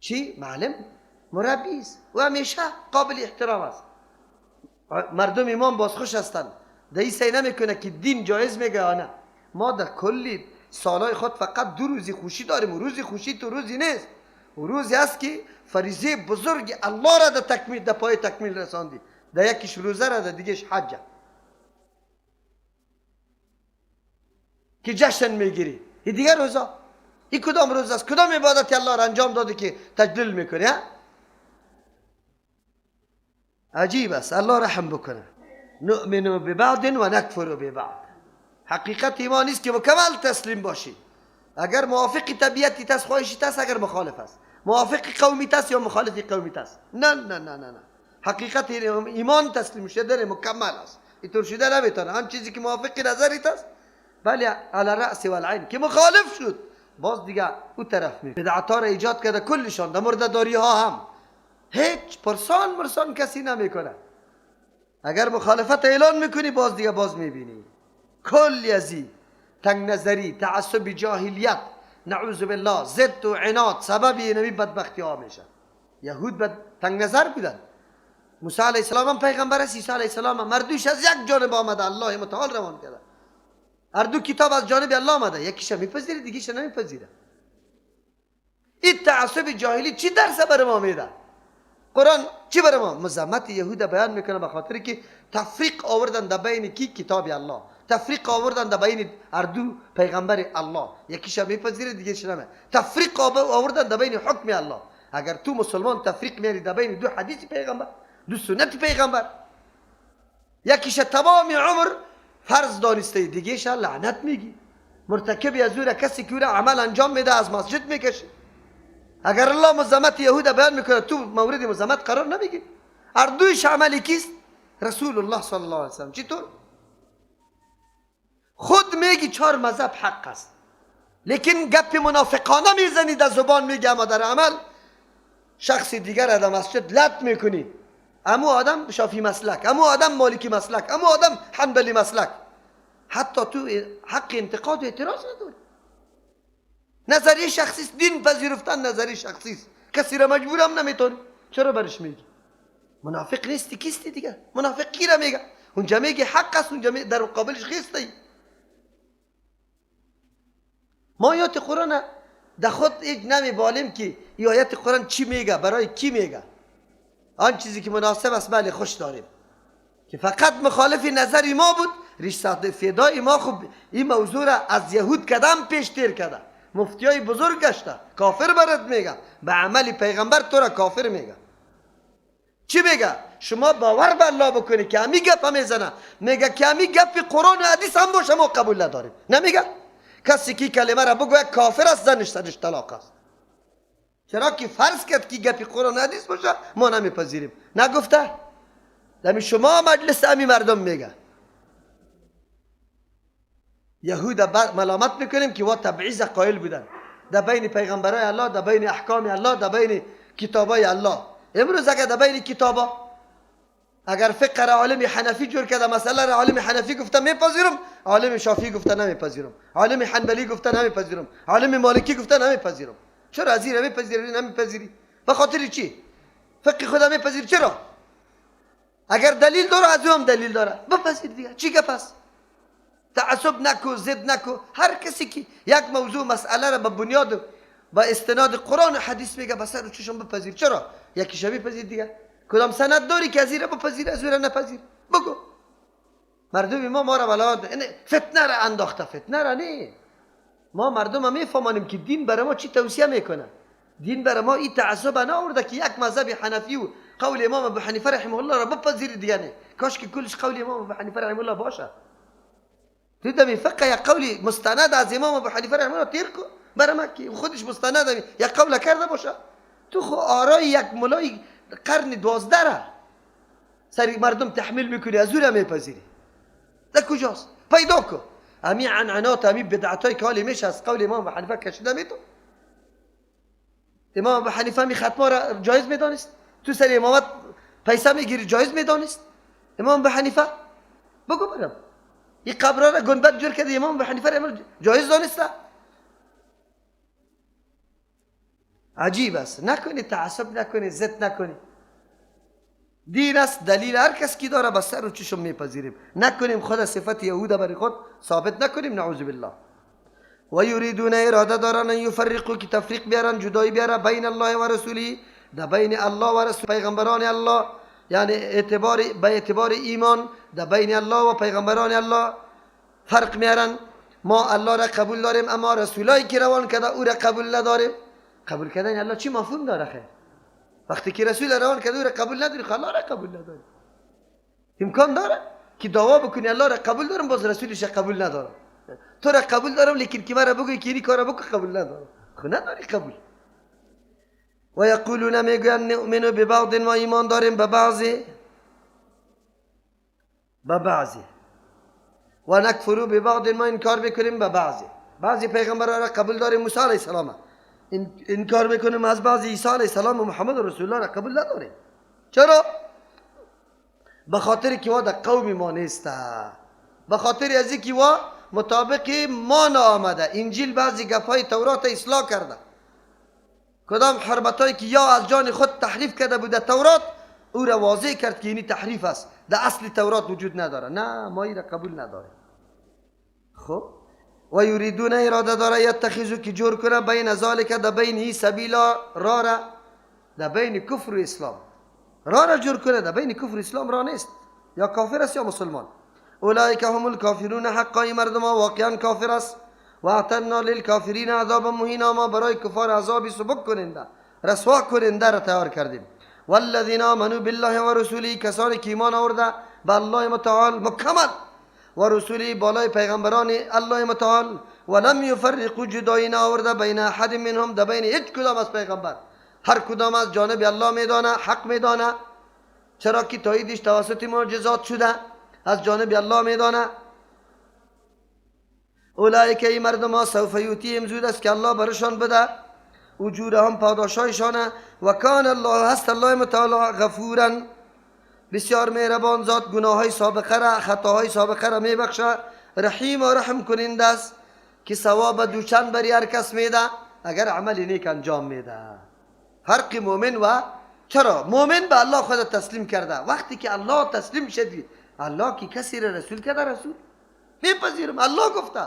چی؟ معلم مربی است و همیشه قابل احترام است. مردم ایمان باز خوش هستند، در این سعی نمیکنه که دین جایز میگه یا نه. ما در کلی سالهای خود فقط دو روزی خوشی داریم و روزی خوشی تو روزی نیست. و روزی است که فریضه بزرگ الله را در تکمیل، در پای تکمیل رساندی. در یکیش روزه را، در دیگهش حج که جشن میگیری. این دیگه روزا، این کدام روز است؟ کدام عبادت الله را انجام دادی که تجلیل میکنی؟ عجیب است. الله رحم بکنه. نؤمن ببعض و نکفر ببعض. حقیقت ایمان نیست که مکمل تسلیم باشی. اگر موافق طبیعتی است خواهشی است، اگر مخالف است موافق قومی است یا مخالف قومی است. نه نه نه نه نه، حقیقت ایمان تسلیم شدن مکمل است. اینطور شده نمیتونه. آن چیزی که موافق نظریت است بله علی رأس والعین، که مخالف شد باز دیگه او طرف می بدعت ها را ایجاد کرده کلشان. در مرده‌داری ها هم هیچ پرسان مرسان کسی نمیکنه. اگر مخالفت اعلان میکنی باز دیگه باز میبینی کلی ازی تنگ نظری، تعصب، جاهلیت، نعوذ بالله، ضد و عناد سبب اینمی بدبختی ها میشه. یهود بد تنگ نظر بودن. موسی علیه السلام هم پیغمبر است، عیسی علیه السلام هم، مردوش از یک جانب آمده، الله متعال روان کرده. هر دو کتاب از جانب الله آمده، یکیش میپذیره دیگیش نمیپذیره. این تعصب جاهلی چی درس بر ما میده؟ قرآن چی بر ما؟ مذمت یهود بیان میکنه به خاطر که تفریق آوردن در بین کی؟ کتاب الله. تفریق آوردن در بین هر دو پیغمبر الله، یکیش میپذیره دیگهش نمیپذیره. تفریق آوردن در بین حکم الله. اگر تو مسلمان تفریق میاری در بین دو حدیث پیغمبر، دو سنت پیغمبر، یکیش تمام عمر فرض دانسته، دیگهش لعنت میگی. مرتکب از او کسی که او عمل انجام میده از مسجد میکشه. اگر الله مذمت یهود بیان میکنه تو مورد مذمت قرار نمیگیری. هر دویش عملی کیست؟ رسول الله صلی الله علیه وسلم. چطور؟ خود میگی چهار مذهب حق است، لیکن گپ منافقانه میزنی در زبان میگی، اما در عمل شخص دیگر در مسجد لط میکنی. امو آدم شافی مسلک، امو آدم مالکی مسلک، امو آدم حنبلی مسلک. حتی تو حق انتقاد و اعتراض نداری. نظریه شخصی است، دین پذیرفتن نظریه شخصی است، کسی را مجبورم نمیتونی. چرا برش میگی؟ منافق نیستی، کیستی دیگه؟ منافق کی را میگه؟ اونجا میگه حق است، اونجا در مقابلش خیستی. ما آیات قرآن در خود هیچ نمیبالیم که این آیت قرآن چی میگه، برای کی میگه. آن چیزی که مناسب است بله خوش داریم، که فقط مخالف نظر ما بود ریش فدای ما. خب این موضوع را از یهود کدام پیش تیر کرده، مفتی های بزرگ گشته، کافر برات میگه، به عمل پیغمبر تو را کافر میگه. چی میگه؟ شما باور به الله بکنی که همی گپ میزنه، میگه که همی گپ قرآن و حدیث هم باشه ما قبول نداریم. نمیگه؟ کسی که کلمه را بگوید کافر است، زنش سرش طلاق است. چرا که فرض کرد که گپی قرآن حدیث باشه ما نمیپذیریم. نگفته؟ دمی شما مجلس امی مردم میگه. یهود ملامت میکنیم که وا تبعیض قائل بودن در بین پیغمبرای الله، در بین احکام الله، در بین کتابای الله. امروز اگر در بین کتابا اگر فقه را عالم حنفی جور کرده، مسئله را عالم حنفی گفته میپذیرم، عالم شافعی گفته نمیپذیرم، عالم حنبلی گفته نمیپذیرم، عالم مالکی گفته نمیپذیرم. چرا از این میپذیری نمیپذیری؟ به خاطر چی؟ فقه خدا میپذیری چرا؟ اگر دلیل داره از او هم دلیل داره، بپذیر دیگه. چی گپ است؟ تعصب نکو، ضد نکو. هر کسی که یک موضوع مسئله را به بنیاد با استناد قرآن و حدیث میگه به سر و چشم بپذیر. چرا؟ یکی بپذیر دیگه. کدام سند داری که از این را بپذیر از او را نپذیر؟ بگو. مردم ما را ملامت فتنه را انداخته. فتنه را نه، ما مردم هم میفهمانیم که دین برای ما چی توصیه میکنه. دین برای ما این تعصب نآورده که یک مذهب حنفی و قول امام ابو حنیفه رحمه الله را بپذیری دیگه نه. کاش که کلش قول امام ابو حنیفه رحمه الله باشه. تو دمی فقه یک قول مستند از امام ابو حنیفه رحمه الله تیر کو برای ما که خودش مستند یک قول کرده باشه. تو خو آرای یک ملای قرن 12 را سری مردم تحمیل میکنی، از او را میپذیری. در کجاست؟ پیدا کو. امی عنعنات، امی بدعتای که حالی میشه از قول امام ابو حنیفه کشیده میتون. امام ابو حنیفه می ختما را جایز میدانست، تو سر امامت پیسه میگیری جایز میدانست امام ابو حنیفه؟ بگو برم این قبر را گنبد جور کرده امام ابو حنیفه را جایز دانسته؟ عجیب است. نکنی تعصب، نکنی ضد، نکنی. دین است، دلیل هر کس کی داره به سر و چشم میپذیریم. نکنیم خود صفت یهود برای خود ثابت نکنیم، نعوذ بالله. و یریدون اراده دارن ان یفرقوا که تفریق بیارن، جدایی بیاره، بین الله و رسوله، در بین الله و رسول پیغمبران الله، یعنی اعتبار به اعتبار ایمان در بین الله و پیغمبران الله فرق میارن. ما الله را قبول داریم اما رسولایی که روان کرده او را قبول نداریم. قبول کردن الله چی مفهوم داره؟ خیر، وقتی که رسول روان کرده او را قبول نداری، خب الله را قبول نداری. امکان داره که دعوا بکنی الله را قبول دارم باز رسولش قبول ندارم، تو را قبول دارم لیکن که مرا بگوی که این کارا بکن قبول ندارم، خب نداری قبول. و یقولون میگویند نؤمن ببعض، ما ایمان داریم به بعضی، به بعضی، و نکفر ببعض، ما انکار میکنیم به بعضی. بعضی پیغمبران را قبول داریم، موسی علیه السلام انکار میکنیم از بعضی، عیسی علیه السلام و محمد رسول الله را قبول نداریم. چرا؟ به خاطر که وا در قوم ما نیست، به خاطر از اینکه وا مطابق ما نآمده. انجیل بعضی گپای تورات اصلاح کرده، کدام حرمتایی که یا از جان خود تحریف کرده بوده تورات، او را واضح کرد که اینی تحریف است، در اصل تورات وجود نداره. نه، ما این را قبول نداریم. خب و یریدون اراده داره یتخذو که جور کنه بین ذالک در بین ای سبیلا، را را در بین کفر و اسلام، را را جور کنه. در بین کفر و اسلام را نیست، یا کافر است یا مسلمان. اولئک هم الکافرون حقا، این مردم واقعا کافر است. و اعتدنا للکافرین عذابا مهینا، ما برای کفار عذابی سبک کننده، رسوا کننده را تیار کردیم. والذین آمنوا بالله و رسوله، کسانی که ایمان آورده به الله متعال مکمل و رسوله، بالای پیغمبران الله متعال، و لم یفرقوا جدایی نآورده بین احد منهم، در بین هیچ کدام از پیغمبر، هر کدام از جانب الله میدانه، حق میدانه، چرا که تاییدش توسط معجزات شده، از جانب الله میدانه. اولئک ای مردم ها سوف یؤتیهم، زود است که الله برشان بده اجورهم، پاداشایشانه. و کان الله، هست الله متعال غفورا، بسیار مهربان ذات، گناههای سابقه را، خطاهای سابقه را میبخشه، رحیم و رحم کننده است که ثواب دوچند بری هر کس میده اگر عمل نیک انجام میده. فرق مؤمن و چرا مؤمن به الله خود تسلیم کرده، وقتی که الله تسلیم شدی، الله که کسی را رسول کرده رسول میپذیرم، الله گفته،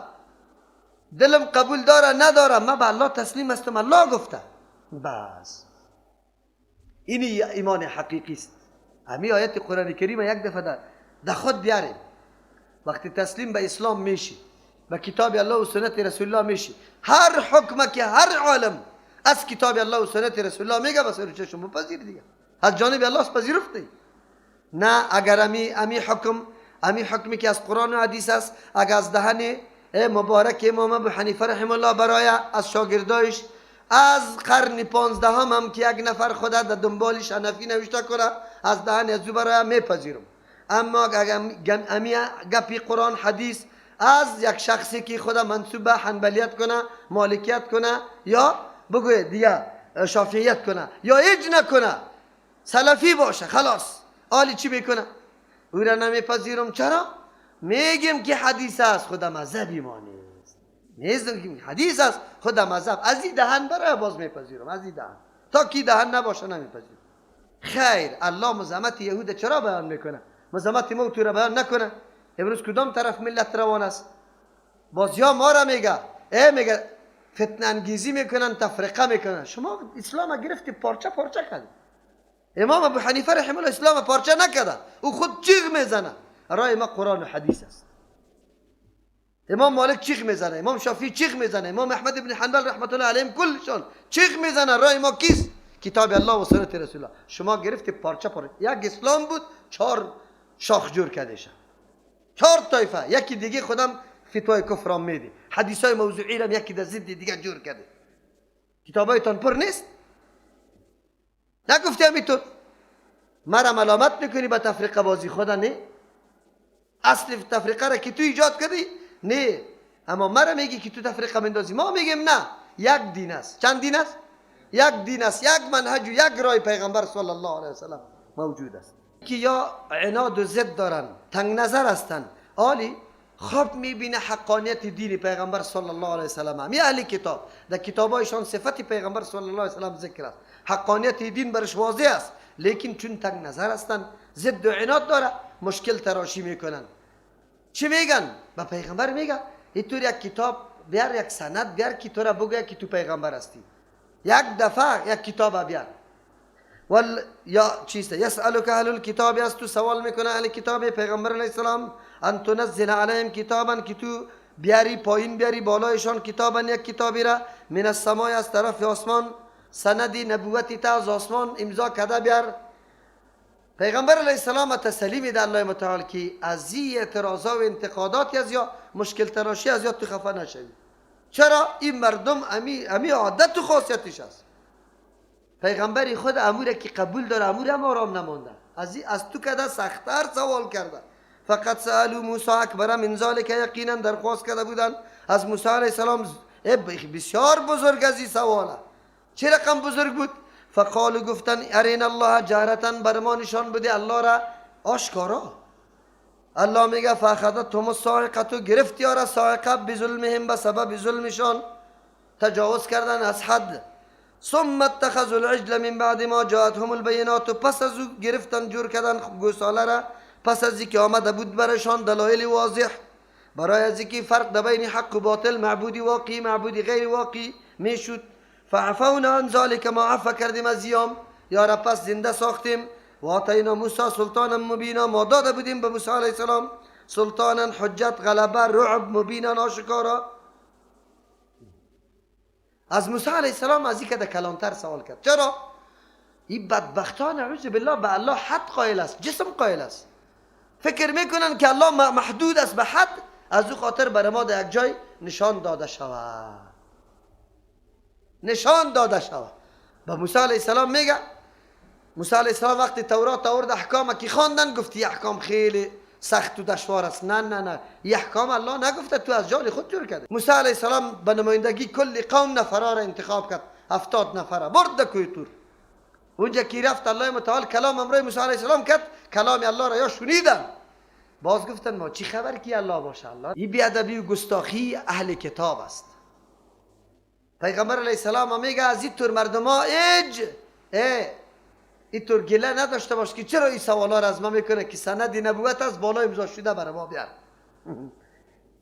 دلم قبول داره نداره، من به الله تسلیم هستم، الله گفته، بس. این ایمان حقیقی است. همی آیت قرآن کریم یک دفعه در خود بیاریم. وقتی تسلیم به اسلام میشی، به کتاب الله و سنت رسول الله میشی، هر حکم که هر عالم از کتاب الله و سنت رسول الله میگه بس رو چشم پذیر دیگه، از جانب الله پذیرفته. نه اگر امی حکم، امی حکمی که از قرآن و حدیث است، اگر از دهن مبارک امام ابو حنیفه رحم الله برای از شاگردایش از قرن 15 هم که یک نفر خدا در دنبالش حنفی نوشته کنه، از دهن از او برای میپذیرم. اما اگر امی گپی قرآن حدیث از یک شخصی که خدا منسوب به حنبلیت کنه، مالکیت کنه، یا بگوید دیگه شافعیت کنه، یا هیچ نکنه، سلفی باشه، خلاص آلی چی میکنه؟ او را نمیپذیرم. چرا؟ میگیم که حدیث است، خدا مذهبی ما نیست. نیست حدیث است، خدا مذهب. از این دهن برای باز میپذیرم، از این دهن تا کی دهن نباشه نمیپذیرم. خیر، الله مزامت یهود چرا بیان میکنه؟ مزامت ما تو را بیان نکنه. امروز کدام طرف ملت روان است؟ باز یا ما را میگه، ای میگه فتنه انگیزی میکنن، تفرقه میکنن. شما اسلام گرفتی پارچه پارچه کردی. امام ابو حنیفه رحمه الله اسلام پارچه نکرده، او خود چیغ میزنه. رای ما قرآن و حدیث است. امام مالک چیغ میزنه، امام شافعی چیغ میزنه، امام احمد بن حنبل رحمت الله علیهم کلشان چیغ میزنه. رای ما کیست؟ کتاب الله و سنت رسول الله. شما گرفتی پارچه پارچه. یک اسلام بود، 4 شاخ جور کرده، 4 طایفه. یکی دیگه خودم فتوای کفر میده، حدیث های موضوعی را یکی در ضد دیگه جور کرده. کتابایتان پر نیست؟ نگفتی همینطور مرا ملامت میکنی به تفریقه بازی خدا؟ نه، اصل تفریقه را که تو ایجاد کردی نه، اما مرا میگی که تو تفریقه مندازی. ما میگیم نه، یک دین است. چند دین است؟ یک دین است، یک منهج و یک راه پیغمبر صلی الله علیه وسلم موجود است. که یا عناد و ضد دارن، تنگ نظر هستند. آلی خواب میبینه حقانیت دین پیغمبر صلی الله علیه وسلم. همی اهل کتاب در کتابایشان صفت پیغمبر صلی الله علیه وسلم ذکر است، حقانیت دین برش واضح است، لیکن چون تنگ نظر هستند، ضد و عناد داره، مشکل تراشی میکنن. چی میگن؟ به پیغمبر میگن اینطور یک کتاب بیار، یک سند بیار که تو را بگوید که تو پیغمبر هستی. یک دفعه یک کتاب بیار. ول یا چیست؟ یسألک اهل الکتاب، از تو سوال میکنه اهل کتاب پیغمبر علیه السلام، ان تنزل علیهم کتابا، که تو بیاری پایین بیاری بالایشان کتابا، یک کتابی را، من السماء، از طرف آسمان، سند نبوتی تا از آسمان امضا کرده بیار. پیغمبر علیه السلام تسلی میده الله متعال که از این اعتراضا و انتقادات از یا مشکل تراشی از یا تو خفه نشوی. چرا؟ این مردم امی عادت و خاصیتش است. پیغمبر خود امور که قبول داره، امور هم آرام نمانده، از تو کده سختتر سوال کرده. فقط سألوا موسی اکبر من ذلک، یقینا درخواست کرده بودن از موسی علیه السلام بسیار بزرگ از این سواله. چه رقم بزرگ بود؟ فقالوا گفتن ارین الله جهرتا، بر ما نشان بده الله را آشکارا. الله میگه فاخذتهم الصاعقه، گرفت یارا صاعقه، بظلمهم، به سبب ظلمشان، تجاوز کردن از حد. ثم اتخذوا العجل من بعد ما جاءتهم البینات، پس از او گرفتن جور کردن گوساله را پس از اینکه آمده بود برشان دلایل واضح، برای از اینکه فرق در بین حق و باطل، معبودی واقعی معبودی غیر واقعی میشد. فعفونا عن ذلك، ما عفو کردیم از ایام یارا پس زنده ساختیم. و آتینا موسی سلطانا مبینا، ما داده بودیم به موسی علیه السلام سلطانا، حجت، غلبه، رعب، مبینا، آشکارا. از موسی علیه السلام از این که کلانتر سوال کرد. چرا؟ این بدبختان اعوذ بالله به الله حد قائل است، جسم قائل است، فکر میکنن که الله محدود است به حد، از او خاطر برای ما در یک جای نشان داده شود، نشان داده شود. به موسی علیه السلام میگه، موسی علیه السلام وقتی تورات آورد احکام که خواندن، گفت این احکام خیلی سخت و دشوار است. نه نه نه، این احکام الله نگفته، تو از جان خود جور کرده. موسی علیه السلام به نمایندگی کل قوم نفرا را انتخاب کرد، 70 نفره برد در کوه طور. اونجا که رفت الله متعال کلام امرای موسی علیه السلام کرد، کلام الله را یا شنیدن، باز گفتن ما چی خبر کی الله باشه. الله این بیادبی و گستاخی اهل کتاب است. پیغمبر علیه السلام میگه از این طور مردم ها اینطور گله نداشته باش که چرا این سوالا را از ما میکنه که سند نبوت از بالا امضا شده برای ما بیار.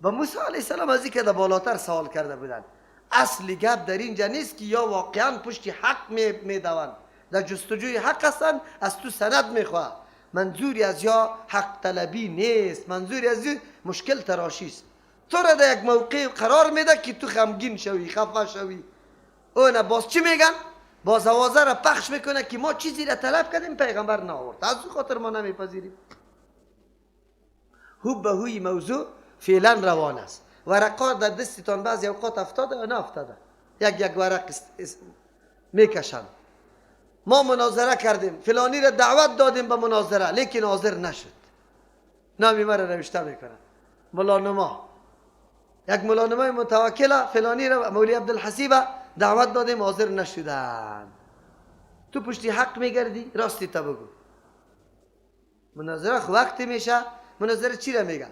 و موسی علیه السلام از این که در بالاتر سوال کرده بودن. اصل گپ در اینجا نیست که یا واقعا پشت حق میدوند، در جستجوی حق هستن، از تو سند میخواه. منظوری از یا حق طلبی نیست، منظوری از مشکل تراشی است. تو را در یک موقع قرار میده که تو غمگین شوی، خفه شوی. اون باز چی میگن؟ باز آوازه را پخش میکنه که ما چیزی را طلب کردیم پیغمبر نآورد، از او خاطر ما نمیپذیریم. هو به هوی موضوع فعلا روان است. ورقا در دستتان بعضی اوقات افتاده و نه افتاده، یک یک ورق میکشن. ما مناظره کردیم، فلانی را دعوت دادیم به مناظره، لیکن حاضر نشد. نامی مرا نوشته میکنه ملانما، یک ملانمای متوکله، فلانی را مولی عبدالحسیب دعوت دادیم حاضر نشدن. تو پشتی حق میگردی، راستی تا بگو. مناظره خو وقتی میشه، مناظره چی را میگن؟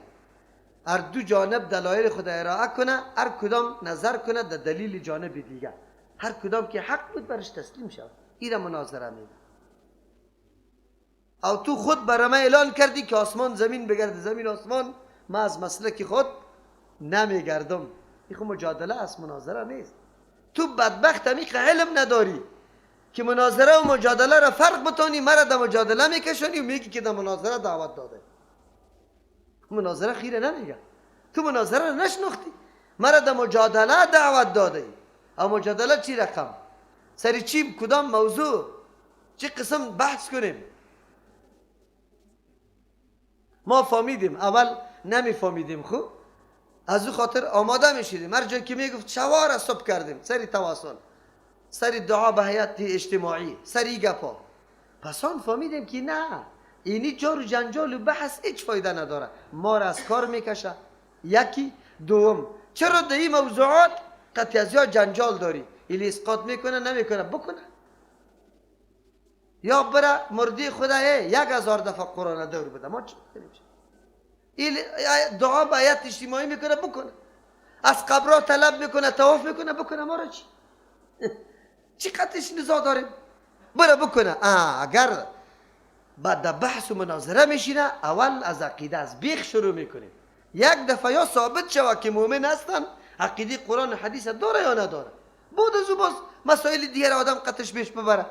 هر دو جانب دلایل خود ارائه کنه، هر کدام نظر کنه در دلیل جانب دیگه، هر کدام که حق بود برش تسلیم شود. این را مناظره میگن. او تو خود برای ما اعلان کردی که آسمان زمین بگرد، زمین آسمان، ما از مسلک خود نمیگردم. این خو مجادله است، مناظره نیست. تو بدبخت همیق علم نداری که مناظره و مجادله را فرق بتانی، مرا در مجادله میکشانی و میگی که در مناظره دعوت داده. مناظره خیره نمیگه، تو مناظره را نشناختی، مرا در مجادله دعوت داده. او مجادله چی رقم؟ سری چی؟ کدام موضوع؟ چه قسم بحث کنیم؟ ما فهمیدیم، اول نمیفهمیدیم، خب از او خاطر آماده میشدیم. هر جایی که میگفت شوار صبح کردیم، سری تواصل، سری دعا به حیات اجتماعی، سری گپا. پس آن فهمیدیم که نه، اینی جار و جنجال و بحث هیچ فایده نداره، ما را از کار میکشه. یکی. دوم، چرا در این موضوعات قطعی از یا جنجال داری؟ ایلی اسقاط میکنه نمیکنه، بکنه یا بره مردی خدا 1000 دفعه قرآن دور بده. ما چی کنیم؟ این دعا به هیئت اجتماعی میکنه بکنه، از قبرها طلب میکنه، طواف میکنه بکنه، ما را چی؟ چی قطعش نزاع داریم؟ بره بکنه. اگر بعد بحث و مناظره میشینه، اول از عقیده از بیخ شروع میکنیم. یک دفعه یا ثابت شوه که مؤمن هستن، عقیده قرآن و حدیث داره یا نداره، بعد از او باز مسائل دیگر آدم قطش بیش ببره.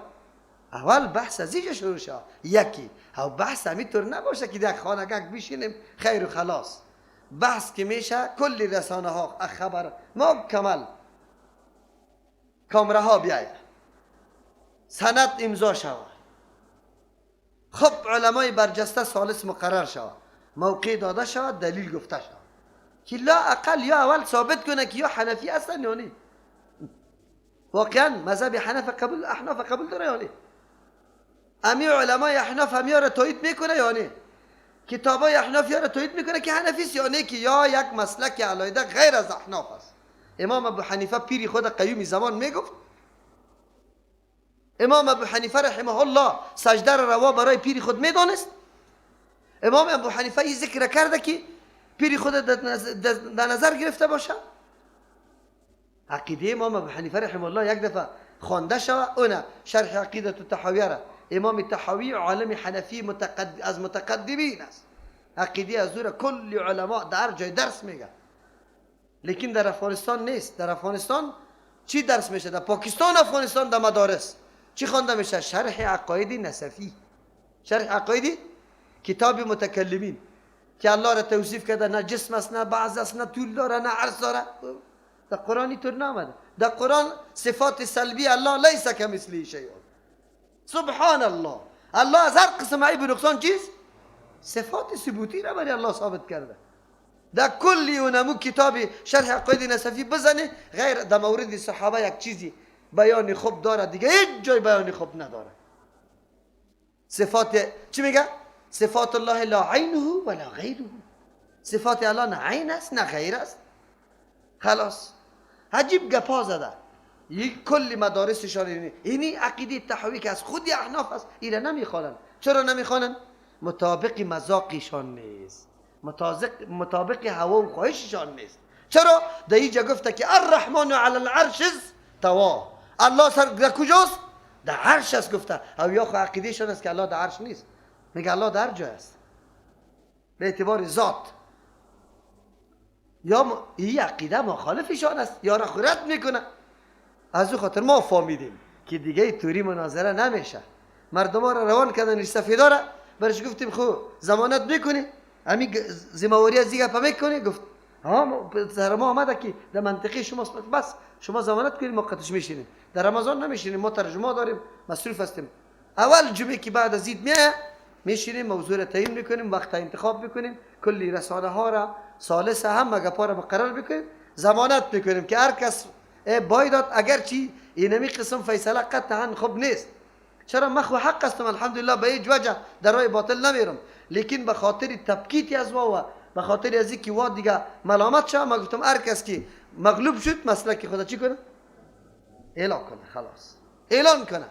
اول بحث از اینجا شروع شوه. یکی او بحث همینطور نباشه که در خانگک بشینیم خیر و خلاص. بحث که میشه کلی رسانه ها خبر ما کمل کامره ها بیاید، سند امضا شود، خب علمای برجسته ثالث مقرر شود، موقع داده شود، دلیل گفته شود که لا اقل یا اول ثابت کنه که یا حنفی هستن یا نه. واقعا مذهب حنف قبول، احناف قبول داره یا نه؟ امی علمای احناف هم یا را تایید میکنه یا نه؟ کتابای احناف یا را تایید میکنه که حنفی است یا نه؟ که یا یک مسلک علیحده غیر از احناف است. امام ابو حنیفه پیری خود قیومی زمان میگفت، امام ابو حنیفه رحمه الله سجده را روا برای پیر خود میدانست. امام ابو حنیفه این ذکر کرده که پیر خود در نظر گرفته باشه. عقیده امام ابو حنیفه رحمه الله یک دفعه خوانده شوه، اونه شرح عقیده الطحاویه را. امام طحاوی عالم حنفی از متقدمین است، عقیده از او را کل علما در جای درس میگه، لیکن در افغانستان نیست. در افغانستان چی درس میشه؟ در پاکستان افغانستان در مدارس چی خوانده میشه؟ شرح عقاید نصفی، شرح عقاید کتاب متکلمین که الله را توصیف کرده، نه جسم است، نه بعض است، نه طول داره، نه عرض داره. در قرآن اینطور نامده. در قرآن صفات سلبی الله لیس کمثله شیء، سبحان الله. الله از هر قسم عیب و نقصان چیز صفات ثبوتی را برای الله ثابت کرده. در کلی اونمو کتاب شرح عقاید نصفی بزنه، غیر در مورد صحابه یک چیزی بیان خوب داره، دیگه هیچ جای بیان خوب نداره. صفات چی میگه؟ صفات الله لا عینه ولا غیره. صفات الله نه عین است نه غیر است. خلاص عجیب گپا زده. یک کل مدارسشان اینی عقیده تحوی که از خود احناف است، اینا نمیخوانن. چرا نمیخوانن؟ مطابق مذاقشان نیست، مطابق هوا و خواهششان نیست. چرا؟ در اینجا گفته که الرحمن علی العرش استوا، الله سر در کجاست؟ در عرش است گفته. او یا خو عقیدهشان است که الله در عرش نیست، میگه الله در جای است به اعتبار ذات. یا این عقیده مخالفشان است، یا را رد میکنه. از او خاطر ما فهمیدیم که دیگه توری مناظره نمیشه. مردم ها را روان کردن سفیدا را، برش گفتیم خو ضمانت میکنی، همین ذمه‌واری از دیگه میکنی؟ گفت ها سر ما آمده که در منطقه شما بس شما ضمانت کنید ما قطش میشینیم، در رمضان نمیشینیم، ما ترجمه داریم، مصروف هستیم. اول جمعه که بعد از عید میاد میشینیم، موضوع را تعیین میکنیم، وقت انتخاب میکنیم، کلی رسانه ها را ثالث هم مگپا را مقرر میکنیم، ضمانت میکنیم که هر کس بای داد، اگرچه اینمی قسم فیصله قطعا خوب نیست. چرا؟ من خو حق هستم الحمدلله، به هیچ وجه در راه باطل نمیرم، لیکن به خاطر تبکیتی از وا و به خاطر از اینکه وا دیگه ملامت شه، ما گفتم هر کس که مغلوب شد مسلک خدا چی کنه؟ اعلان کنه، خلاص اعلان کنه،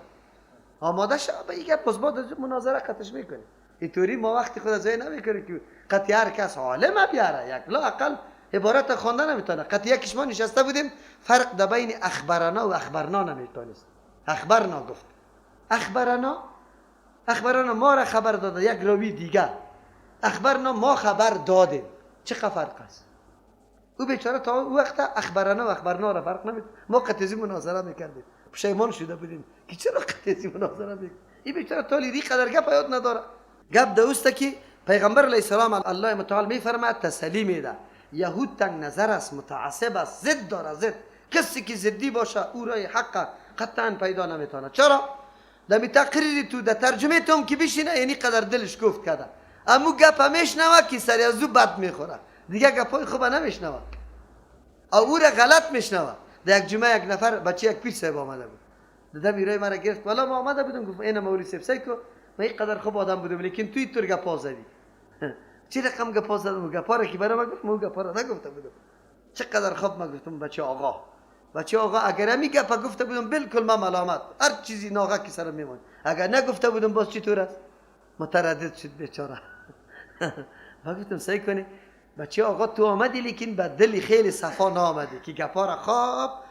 آماده شه به این گپ. باز بعد مناظره قطعش میکنه. اینطوری ما وقتی خود ضایع نمیکنیم که قطعی هر کس عالم بیاره، یک لا اقل عبارت خوانده نمیتونه. قطعی یکیش ما نشسته بودیم، فرق در بین اخبرنا و اخبرنا نمیتونست. اخبرنا گفت، اخبرنا، اخبرنا ما را خبر داده یک راوی دیگه، اخبرنا ما خبر دادیم، چه فرق است؟ او بیچاره تا او وقت اخبرنا و اخبرنا را فرق نمید. ما قطعی مناظره میکردیم، پشیمان شده بودیم که چرا قطعی مناظره میکردیم. این بیچاره تا لی قدر گپ یاد نداره. گپ دوسته که پیغمبر علیه السلام الله متعال میفرماید تسلی میده، یهود تنگ نظر است، متعصب است، ضد داره، ضد. کسی که ضدی باشه او رای حق قطعا پیدا نمیتونه. چرا؟ در تقریر تو در ترجمه تو هم که بشینه یعنی قدر دلش گفت کرده، امو گپ میشنوه که سری از او بد میخوره، دیگه گپای خوب نمیشنوه، او را غلط میشنوه. در یک جمعه یک نفر بچه یک پیر صاحب آمده بود، دادم ایرای مرا گرفت، والا ما آمده بودم، گفت اینم مولوی صاحب سعی کو من اینقدر خوب آدم بودم لیکن توی طور گپا زدی. چی رقم گپا زدم؟ گپا را که برای من گفت، من گپا را نگفته بودم. چقدر خوب من گفتم بچه آقا، بچه آقا اگر همی گپا گفته بودم بالکل من ملامت، هر چیزی ناغه که سرم میمون. اگر نگفته بودم باز چطور است؟ متردد شد بیچاره. ما گفتم سعی کنی بچه آقا تو آمدی لیکن به دلی خیلی صفا نامدی که گپا را خواب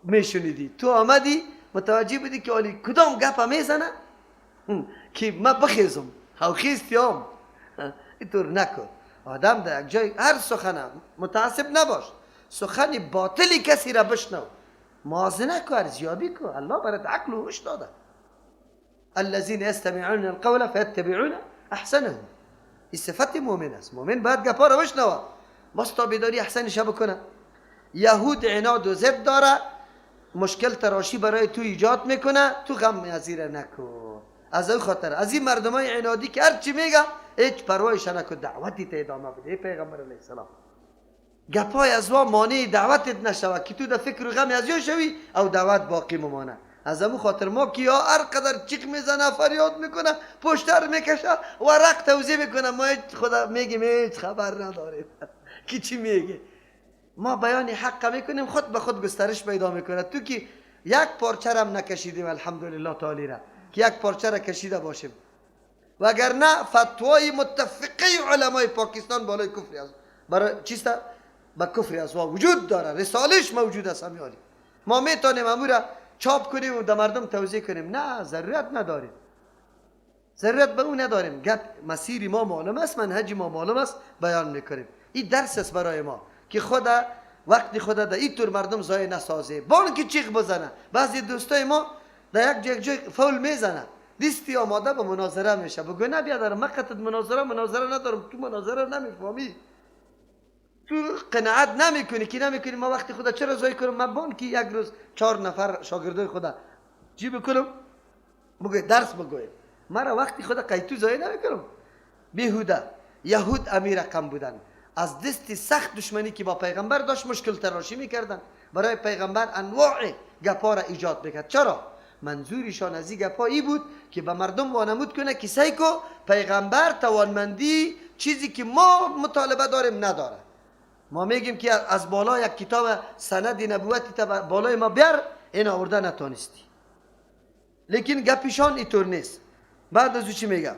میشنیدی. تو آمدی متوجه بودی که آلی کدام گپا میزنه که ما بخیزم او خیستیم. اینطور نکن. آدم در یک جای هر سخنه متعصب نباش، سخن باطلی کسی را بشنو، موازنه کو، ارزیابی کو. الله برات عقل و هوش داده. الذين يستمعون القول فيتبعون احسنه. این صفت مؤمن است. مؤمن باید گپا را بشنوه، باز تابعداری احسنش بکنه. یهود عناد و ضد داره، مشکل تراشی برای تو ایجاد میکنه، تو غم ازیره نکن. از این خاطر از این مردمای عنادی که هر چی میگه هیچ پروایش نکن، دعوتی ته ادامه بده. ای پیغمبر علیه السلام گپای از وا مانع دعوتت نشوه که تو در فکر و غم از یا شوی او دعوت باقی ممانه. از امو خاطر ما که یا هر قدر چیق میزنه، فریاد میکنه، پشتر میکشه، ورق توزیع میکنه، ما هیچ خدا میگیم هیچ خبر نداریم که چی میگه. ما بیان حق میکنیم، خود به خود گسترش پیدا میکنه. تو که یک پارچه هم نکشیدیم الحمدلله تعالی را که یک پارچه را کشیده باشیم، وگرنه فتوای متفقه علمای پاکستان بالای کفر از برای چیست با کفر از وجود داره، رسالش موجود است. همیالی ما میتونیم امو را چاپ کنیم و در مردم توزیع کنیم. نه، ضرورت نداریم، ضرورت به اون نداریم. گپ مسیر ما معلوم است، منهج ما معلوم است، بیان میکنیم. این درس است برای ما که خدا وقتی خدا در اینطور مردم ضایع نسازه. بانک چیغ بزنه. بعضی دوستای ما در یک جای فول میزنه، دیستی آماده به مناظره میشه، بگو نه بیادر من قطعت مناظره ندارم، تو مناظره نمیفهمی، تو قناعت نمیکنی که نمیکنی. ما وقتی خدا چرا ضایع کنم؟ من بانکی یک روز 4 نفر شاگردای خدا چی بکنم؟ بگو درس بگویم، مرا وقتی خدا قیتو ضایع نمیکنم. بیهوده یهود امیر رقم بودن، از دست سخت دشمنی که با پیغمبر داشت مشکل تراشی میکردن، برای پیغمبر انواع گپا را ایجاد میکرد. چرا؟ منظورشان از این گپا ای بود که به مردم وانمود کنه که سیکو پیغمبر توانمندی چیزی که ما مطالبه داریم نداره. ما میگیم که از بالا یک کتاب سند نبوتی تا بالای ما بیار، این آورده نتانستی. لیکن گپشان اینطور نیست. بعد از او چی میگم؟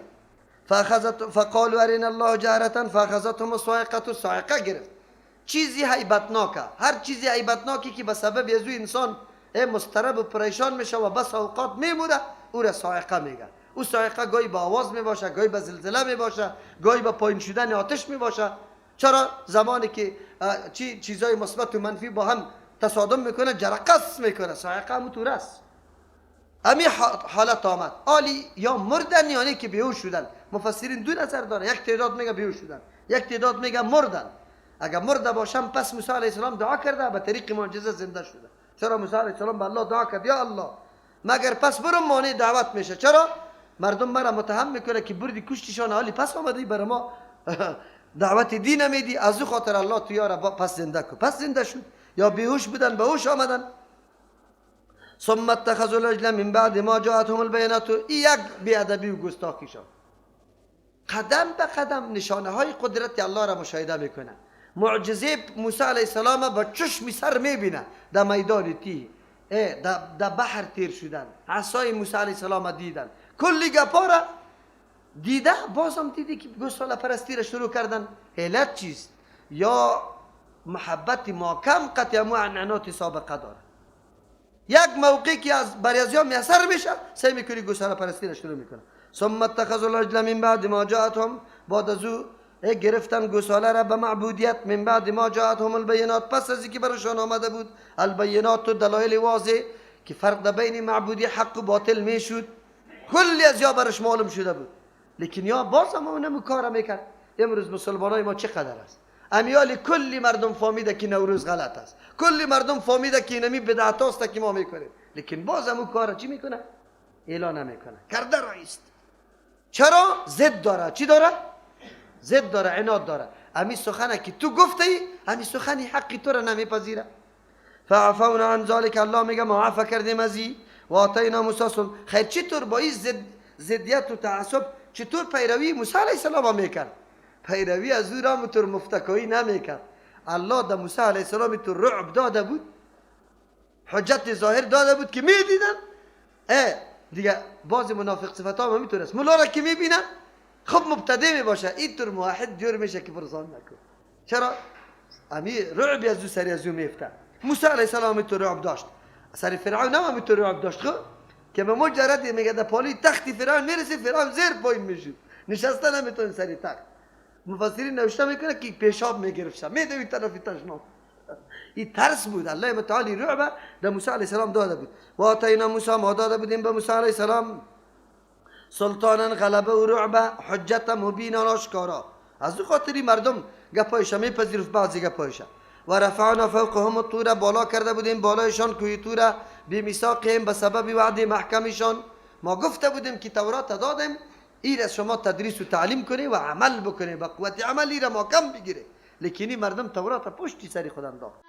فقالوا ارنا الله جهرة فاخذتهم الصاعقة. صاعقه گرفت. چیزی هیبتناکه، هر چیزی هیبتناکی که به سبب از او انسان مضطرب و پریشان میشه و بس اوقات میموره، او را صاعقه میگه. او صاعقه گاهی به آواز میباشه، گاهی به زلزله میباشه، گاهی به پایین شدن آتش میباشه. چرا؟ زمانی که چیزای مثبت و منفی با هم تصادم میکنه، جرقس میکنه، صاعقه همونطور است. امی حالت آمد. آلی یا مردن یا که بیهوش شدن. مفسرین دو نظر داره، یک تعداد میگه بیهوش شدن، یک تعداد میگه مردن. اگر مرده باشم پس موسی علیه السلام دعا کرده به طریق معجزه زنده شده. چرا موسی علیه السلام به الله دعا کرد یا الله مگر پس برم مانع دعوت میشه؟ چرا؟ مردم مرا متهم میکنه که بردی کشتیشان، حالی پس آمدی بر ما دعوت دین میدی. از او خاطر الله تو یارا پس زنده کو. پس زنده شد. یا بیهوش بودن به هوش آمدن. ثم اتخذوا العجل من بعد ما جاءتهم البینات. یک بیادبی و گستاخی شد. قدم به قدم نشانه های قدرت الله را مشاهده میکنه. معجزه موسی علیه السلام با چشم سر میبینه، در میدان تی، در بحر تیر شدن، عصای موسی علیه السلام دیدن، کلی گپا را دیده. بازم دیدی که گوساله پرستی را شروع کردن. علت چیست؟ یا محبت ما کم قطع معنات سابقه داره. یک موقعی که از بریازیا میسر میشه، سعی میکنی گوساله پرستی را شروع میکنه. ثم اتخذوا العجل من بعد ما جاءتهم. بعد از او گرفتن گوساله را به معبودیت. من بعد ما جاءتهم البینات، پس از اینکه برشان آمده بود البینات و دلایل واضح که فرق در بین معبودی حق و باطل میشد، کلی از یا برش معلوم شده بود. لیکن یا باز هم اونم کار میکرد. امروز مسلمانای ما چقدر است؟ امیال کلی مردم فهمیده که نوروز غلط است، کلی مردم فهمیده که اینمی بدعت است که ما میکنیم، لیکن باز هم اون کار چی میکنه؟ اعلان نمیکنه، کرده رئیست. چرا؟ ضد داره. چی داره؟ ضد داره، عناد داره. امی سخنه که تو گفتی، امی سخنی حقی تو را نمیپذیره. فعفونا عن ذلک. الله میگه ما عفو کردیم از این و آتینا موسی سلطان. خیر چطور با این ضدیت و تعصب چطور پیروی موسی علیه السلام میکرد؟ پیروی از او را مطور مفتکایی نمیکرد. الله در موسی علیه السلام تو رعب داده بود، حجت ظاهر داده بود که میدیدن. دیگه باز منافق صفت ها میتونست مولا را که میبینه خب مبتدع می باشه، اینطور موحد جور میشه که پرسان نکن. چرا؟ امی رعب از او سری از او میفته. موسی علیه السلام تو رعب داشت، سر فرعون هم تو رعب داشت. خب که به مجرد میگه در پالی تخت فرعون میرسه، فرعون زیر پایین میشد، نشسته نمیتونه سری تخت. مفسرین نوشته میکنه که پیشاب میگرفت، میدوید طرف تشناب. این ترس بود. الله متعالی رعب در موسی علیه السلام داده بود. و آتینا موسی، ما داده بودیم به موسی علیه السلام سلطانا غلبه و رعب، حجت مبینا آشکارا. از او خاطری مردم گپایش میپذیرفت، بعضی گپایش. و رفعنا فوقهم الطور، بالا کرده بودیم بالایشان کوه طور، بمیثاقهم، به سبب وعده محکمشان. ما گفته بودیم که تورات دادیم، این از شما تدریس و تعلیم کنه و عمل بکنه، با قوت عملی را ما کم بگیره. لیکن این مردم تورات پشتی سری خود انداخت.